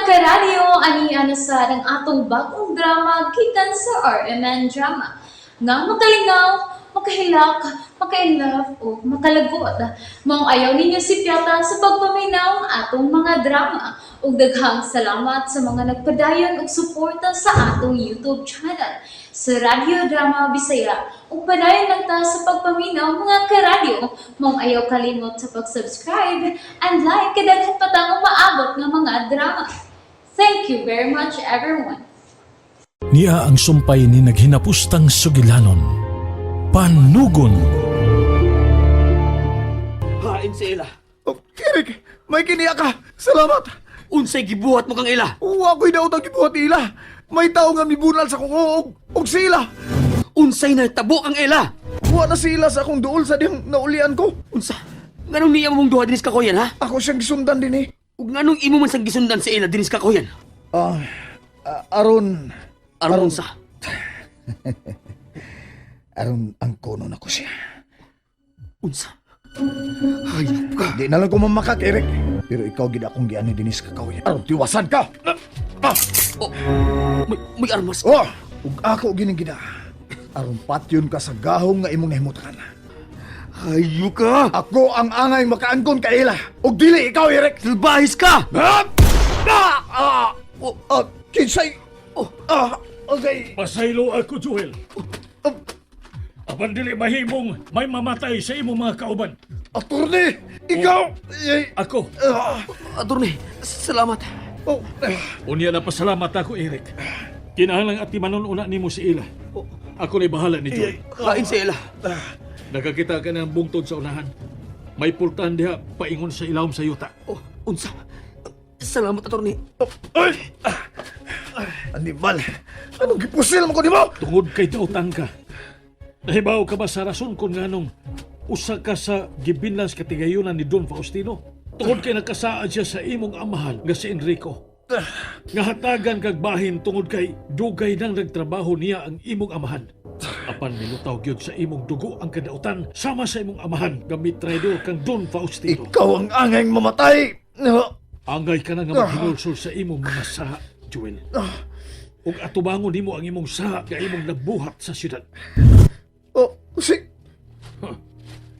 Karadyo, ani na sa ang atong bagong drama gikan sa RMN Drama. Nga makalingaw, makahilak, maka-inlove o makalagot. Maong ayaw ninyo sipyata sa pagpaminaw ang atong mga drama. Ug daghang salamat sa mga nagpadayon og suporta sa atong YouTube channel sa Radyo Drama Bisaya. Ug padayon lang ta sa pagpaminaw, mga karadyo. Maong ayaw kalimot sa pag-subscribe and like kay daghan pa tang umaabot nga mga drama. Thank you very much, everyone. Niya ang sumpay ni naghinapustang sugilanon. Panugon. Hain si Ella. Oh, Kirik, may kiniya ka. Salamat. Unsay gibuhat mo kang Ella? Wa ko'y daot ang gibuhat ila. May tao nga mibunal sa kong og sila. Unsay nahitabo kang Ella? Wa na sila sa akong duol sa diyang naulian ko. Unsa? Nganong niya mong duha dinis kakoyan, ha? Ako siyang gisundan din eh. Ug nganong imo man sang gisundan si Ella dinis kakoyan? Ah, ah, aron, Aron unsa? aron ang kono na ko siya. Unsa? Hayop ka. Di na lang ko mamaka, Eric. Pero ikaw gid akong giani dinis kakaw. Aron tiwasan ka. Ah, Oh, may armas. oh, ug ako gining gida. Aron patyon ka sa gahom nga imong nahimutan. Hayop ka. Ako ang angay makaangkon kay ila. Ug dili ikaw, Eric. Salbahis ka. Ah! Ah! Ah! Oh, Ah, kinsay? Oh. Ah, okay. Pasaylo ako, Joel. Apan dili mahimong may mamatay sa imong mga kauban. Attorney, ikaw! Eh, Ako, ah, Attorney, salamat. oh, eh, unya na pasalamat ako, Eric. Kinahanglang atimanon una nimo si Ila. Ako na'y bahala ni Joel. Hain si Ella. Nakakita ka ng bungtod sa unahan. May pultahan diha paingon sa ilawom sa yuta. Oh, unsa? Salamat, attorney. Ay! Ah, Animal! Anong gipusil mo ko di mo? Tungod kay dautan ka. Nahibaw ka ba sa rason kung nganong usa ka sa gibinlan sa katigayunan ni Don Faustino? Tungod kay nagkasaad siya sa imong amahan nga si Enrico. Nga hatagan kag bahin tungod kay dugay nang nagtrabaho niya ang imong amahan. Apan milutaw gyud sa imong dugo ang kadautan sama sa imong amahan gamit traidor kang Don Faustino. Ikaw ang angay mamatay! Ah, Angay ka na nga maghinulsol sa imong mga saha, Joel. Ug atubangon nimo ang imong saha nga imong nabuhat sa syudad. Oh, si...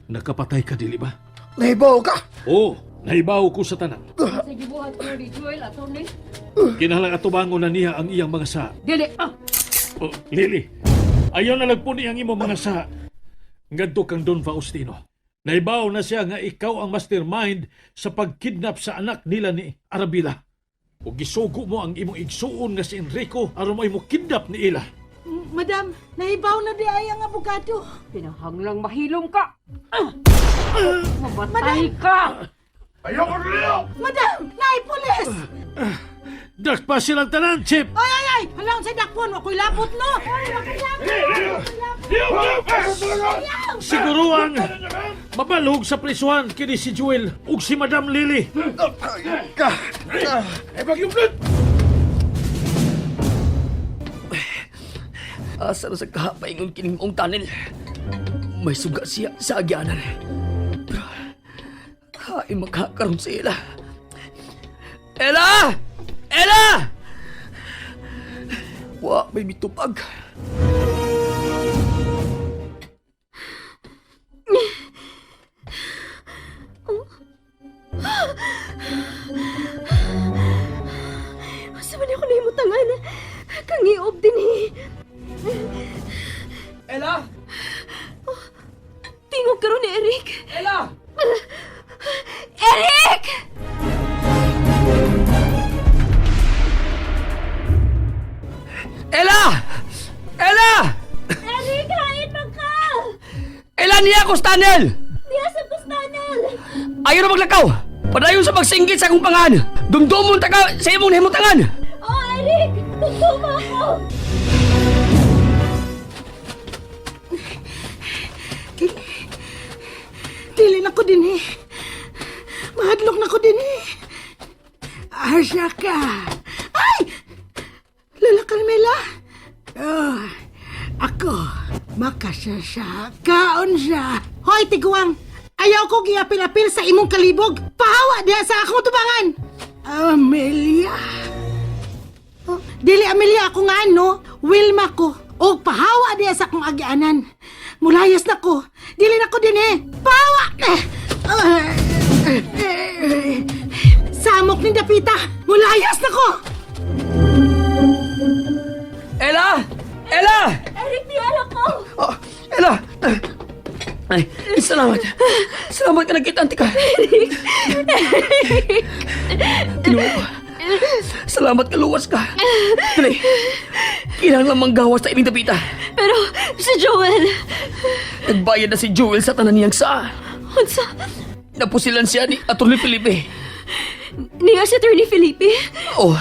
Nakapatay ka dili ba? Nahibaw ka! Oo, nahibaw ko sa tanan. Sa gibuhat ko ni Joel, attorney. Kinahanglan atubangon na niya ang iyang mga saha. Dili, ah! Oh, Lily, ayaw na lagpuni ang imong mga saha. Ngadto kang Don Faustino. Nahibaw na siya nga ikaw ang mastermind sa pagkidnap sa anak nila ni Arabella. O gisugo mo ang imong igsuon nga si Enrico aron mo kidnap ni ila. Madam, nahibaw na di ay ang abogado. Pinahanglang mahilom ka! Ah! Mamatay ka! Madam, naay pulis! Dakpa silang tanan, Chip! Ay, ay, ay! Hala, unsay dakpon, wako'y labot, no? Ay, wako'y labot! Siguro ang mabalhog sa prisuhan kini si Joel ug si Madam Lily. Ay, ka! Ah, Asa na sa kapaingon kining maong tunnel. May suga siya sa agyanan. Pero, hain makakaroon si Ella. Ella! Ella! Wa, may mitupag. Asa man ako nahimutangan? Kangiob din eh. Ella! Tingog karon ni Eric. Ella! Eric! Ella! Ella! Eric, hain man ka! Ella niya ako sa tunnel! Niya sa tunnel! Ayaw na maglakaw! Padayon sa pagsinggit sa akong pangan! Dumdumon ta ka sa imong nahimutangan! Oh, Eric! Tugtuma ako! Dili na ko din eh. Mahadlok na ko din eh. Asa ka? Ay! Lola Carmela? Oh, ako, makasasa, kaon siya. Hoy, tiguang! Ayaw ko giapil-apil sa imong kalibog. Pahawa diha sa akong tubangan. Amelia! Dili Amelia ako nga ano, Wilma ko. Og pahawa diya sa akong agianan. Mulayas na ko. Dili na ko din eh. Pahawa! Samok ni Dapita. Mulayas na ko. Ella! Ella! Eric, niyala ko! Oh, Ella! Ay, salamat. Salamat ka nagkita, auntie ka. Ginoo ko. Salamat ka, luwas ka. Dali. Kailangan lang manggawas sa ining dapita. Pero si Joel, Nagbayad na si Joel sa tanan niyang saa. unsa? Napusilan siya ni Atty. Felipe. Niya si Attorney Felipe. Oh,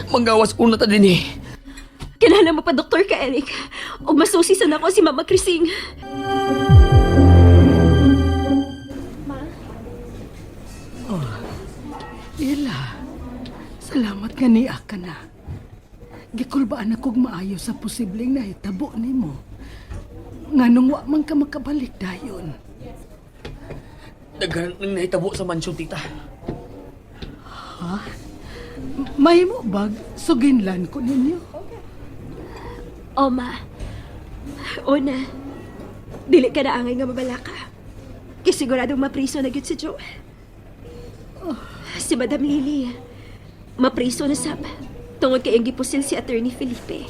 manggawas una ta din eh. Kinahanglan mo pa doktor ka, Eric. O masusi sana ko si Mama Krising. Ella, salamat nga niya ka na. Gikulbaan akong maayo sa posibleng nahitabo nimo. Nganong wa man ka makabalik dayon. Daghan nang nahitabo sa mansyon, tita. Mahimo bag suginlan ko ninyo. O, ma. Una, dili ka na angay nga mabala ka. Kay siguradong mapriso na gyud si Joel. Si Madam Lily, mapriso na sab. Tungod kay ang gipusil si Attorney Felipe.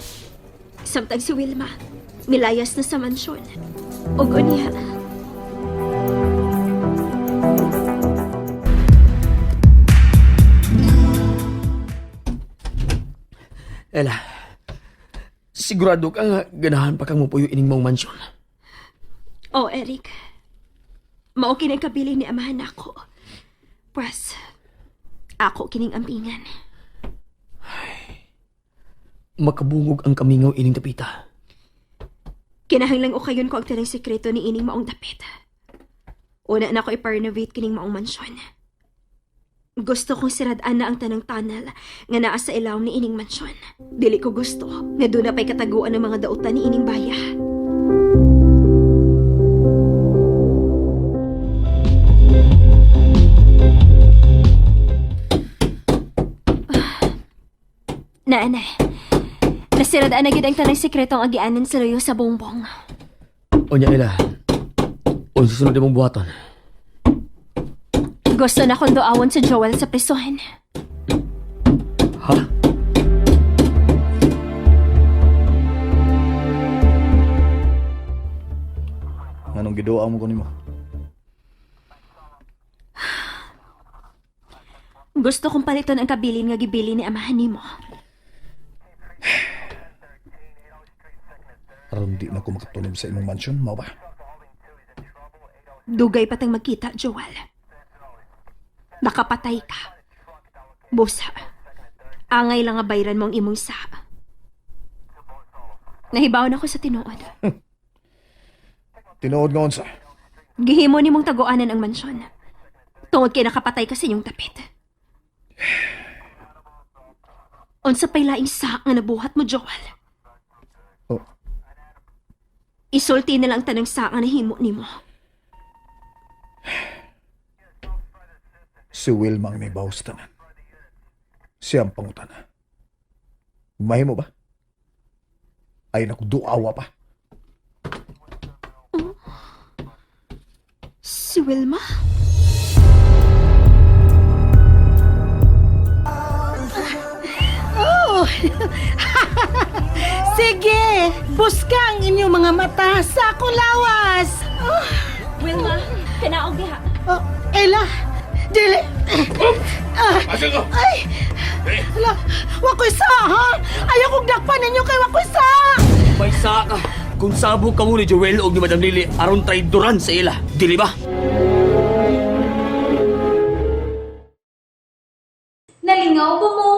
Samtang si Wilma, milayas na sa mansyon. Og unya, Ella, sigurado ka nga ganahan pa kang mupuyo ining mong mansyon. Oh, Eric. Mao kini ang kabilin ni amahan nako. Pwes, ako kining ampingan. Makabungog ang kamingaw ining dapita. Kinahanglang ukayon ko ang tanang sekreto ni ining maong dapit. Una na ko iparenovate kining maong mansyon. Gusto kong siradaan na ang tanang tunnel nga naa sa ilawom ni ining mansyon. Dili ko gusto nga doon na pa'y kataguan ng mga dautan ni ining baya. Naanay, nasiradaan na gid ang tanang sekreto ang agianan sa luyo sa bongbong. Onya, Ella, unsa sunod imong buhaton? Gusto na kong duawan sa Joel sa prisuhan. Ha? Nganong giduwa mo ko nimo? Gusto kong paliton ang kabilin nga gibili ni amahan nimo. Aron di na ko makatunob sa imong mansion, mao ba? Dugay pa tang magkita, Joel. Nakapatay ka. Busa. Angay lang nga bayran mo ang imong sa. Nahibaw na ko sa tinuod. Tinuod nga unsa? Gihimo nimong taguanan ang mansyon. Tungod kay nakapatay ka sa inyong tapit. Unsa pa'y laing sa nga nabuhat mo, Joel? Oh. Isulti na lang tanang sa nga nahimo nimo. Si Wilma ang nahibaw sa tanan. Siya ang pangutana. Mahimo ba? Ay naku, duawa pa. Si Wilma? Oh! Sige, buska ang inyong mga mata sa akong lawas. Oh, Wilma, kanaog diha. oh, Ella, dili. Ah, ay, ala, wakoy sa, ha? Ayaw kong dakpan ninyo kay wakoy sa. May saka. Kung sabog ka mo ni Joel o ni Madam Lily aron traidoran sa ila, dili ba? Nalingaw ba mo?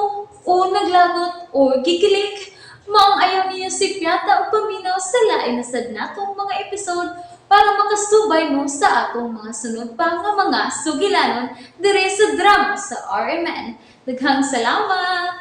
O naglagot o gikilig? Maong ayaw niyo si Piata o paminaw sa lain na sad natong mga episode para makasubay mo sa atong mga sunod pa nga mga sugilanon dire sa drama sa RMN. Daghang salamat!